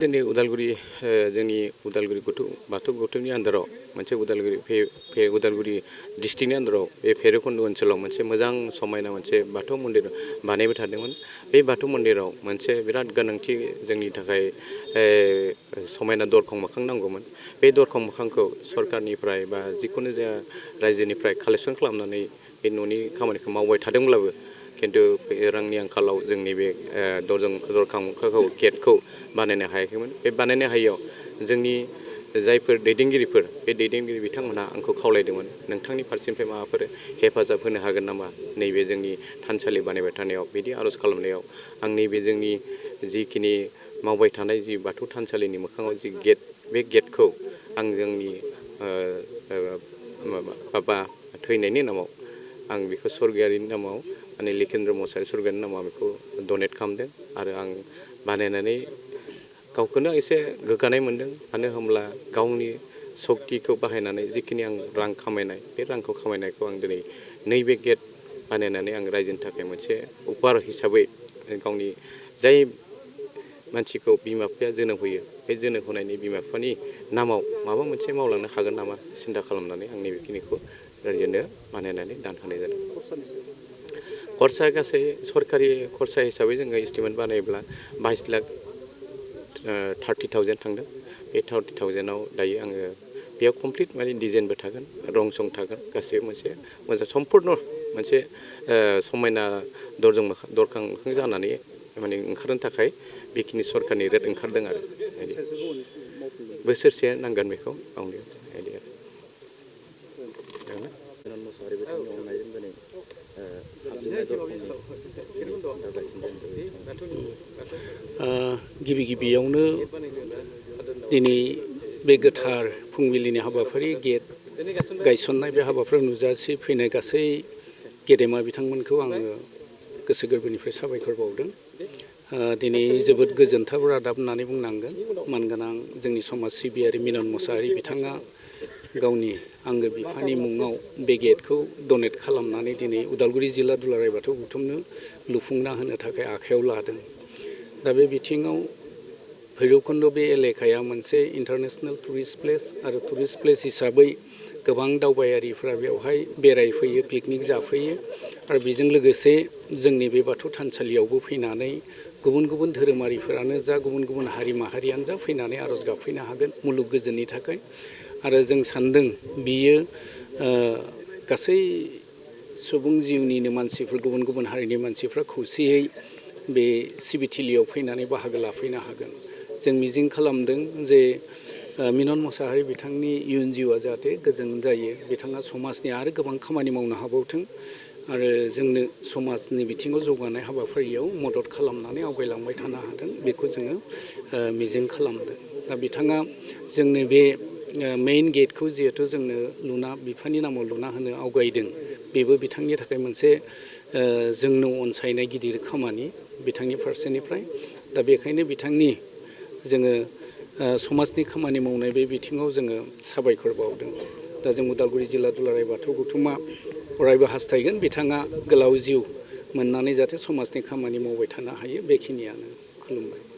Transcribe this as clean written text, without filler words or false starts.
जोंनि उदालगुरि बाथौ गौथुमनि आन्दाराव मोनसे उदालगुरि डिस्ट्रिक्टनि आन्दाराव बे भैरबकुन्द ओनसोलाव मोनसे मोजां समायना मोनसे बाथौ मन्दिर बानायबाय थादोंमोन। बे बाथौ मन्दिराव मोनसे बिराद गोनांथि जोंनि थाखाय समायना दरखं मोखां नांगौमोन। बे दरखं मोखांखौ सरकारनिफ्राय बा जिखुनु जाया रायजोनिफ्राय कालेक्सन खालामनानै बे न'नि खामानिखौ मावबाय थादोंब्लाबो किन्तु रांनि आंखालाव जोंनि बे दरखं मोखांखौ गेटखौ बानायनो हायाखैमोन। बे बानायनो हायैयाव जोंनि जायफोर दैदेनगिरिफोर बे दैदेनगिरि बिथांमोनहा आंखौ खावलायदोंमोन नोंथांनि फारसेनिफ्राय माबाफोर हेफाजाब होनो हागोन नामा नैबे जोंनि थानसालि बानायबाय थानायाव बिदि आर'ज खालामनायाव आं नैबे जोंनि जिखिनि मावबाय थानाय जि बाथौ थानसालिनि मोखाङाव जि गेट बे गेटखौ आं जोंनि बाबा थैनायनि नामाव आं बेखौ स्वर्गीयारिनि नामाव माने लिखेन्द्र मसाहारि स्वर्गीयारिनि नामाव बेखौ डनेट खालामदों आरो आं बानायनानै गावखौनो एसे गोग्गानाय मोन्दों। मानो होनब्ला गावनि सक्तिखौ बाहायनानै जिखिनि आं रां खामायनाय बे रांखौ खामायनायखौ आं दिनै नैबे गेट बानायनानै आं रायजोनि थाखाय मोनसे उपहार हिसाबै गावनि जाय मानसिखौ बिमा बिफाया जोनोम होयो बे जोनोम होनायनि बिमा बिफानि नामाव माबा मोनसे मावलांनो हागोन नामा सिन्था खालामनानै आं नैबेखिनिखौ रायजोनो बानायनानै दान होनाय जादों। खरसा गासै सरकारि खरसा हिसाबै जोङो एस्टिमेट बानायोब्ला 22,30,000 थांदों। बे 30,000आव दायो आङो बेयाव कमप्लिट माने डिजाइनबो थागोन रं सं थागोन गासैबो मोनसे सम्पुर्ण मोनसे समायना दरखं मोखां जानानै माने ओंखारनो थाखाय बेखिनि सरकारनि रेट ओंखारदों आरो बोसोरसे नांगोन बेखौ मावनो आइडिया गिबियावनो दिनै बे गोथार फुंबिलिनि हाबाफारि गेट गायसननाय बे हाबाफारियाव नुजाथि फैनाय गासै गेदेमा बिथांमोनखौ आङो गोसो गोरबोनिफ्राय साबायखर बावदों। दिनै जोबोद गोजोनथाव रादाब होननानै बुंनांगोन। मानगोनां जोंनि समाज सिबियारि मिलन मसाहारि बिथाङा गावनि आंगो बिफानि मुङाव बे गेटखौ डनेट खालामनानै दिनै उदालगुरि जिल्ला दुलाराय बाथौ गौथुमनो लुफुंना होनो थाखाय आखायाव लादों। दा बे बिथिङाव भैरबकुन्द बे एलेकाया मोनसे इन्टारनेसनेल टुरिस्ट प्लेस आरो टुरिस्ट प्लेस हिसाबै गोबां दावबायारिफ्रा बेवहाय बेरायफैयो पिकनिक जाफैयो आरो बेजों लोगोसे जोंनि बे बाथौ थानसालियावबो फैनानै गुबुन गुबुन धोरोमारिफोरानो जा गुबुन गुबुन हारि माहारियानो जा फैनानै आर'ज गाबफैनो हागोन मुलुग गोजोननि थाखाय। आरो जों सान्दों बियो गासै सुबुं जिउनिनो मानसिफोर गुबुन गुबुन हारिनि मानसिफ्रा खौसेयै बे सिबिथिलियाव फैनानै बाहागो लाफैनो हागोन। जों मिजिं खालामदों जे मिलन मसाहारि बिथांनि इयुन जिउआ जाहाथे गोजोन जायो बिथाङा समाजनि आरो गोबां खामानि मावनो हाबावथों आरो जोंनो समाजनि बिथिङाव जौगानाय हाबाफारियाव मदद खालामनानै आवगायलांबाय थानो हाथों बेखौ जोङो मिजिं खालामदों। दा बिथाङा जोंनो बे मेइन गेटखौ जिहेथु जोंनो बिफानि नामाव लुना होनो आवगायदों बेबो बिथांनि थाखाय मोनसे जोंनो अनसायनाय गिदिर खामानि बिथांनि फारसेनिफ्राय। दा बेखायनो बिथांनि जोङो समाजनि खामानि मावनाय बे बिथिङाव जोङो साबायखर बावदों। दा जों उदालगुरि जिल्ला दुलाराय बाथौ गौथुमा अरायबो हास्थायगोन बिथाङा गोलाव जिउ मोननानै जाहाथे समाजनि खामानि मावबाय थानो हायो बेखिनियानो। खुलुमबाय।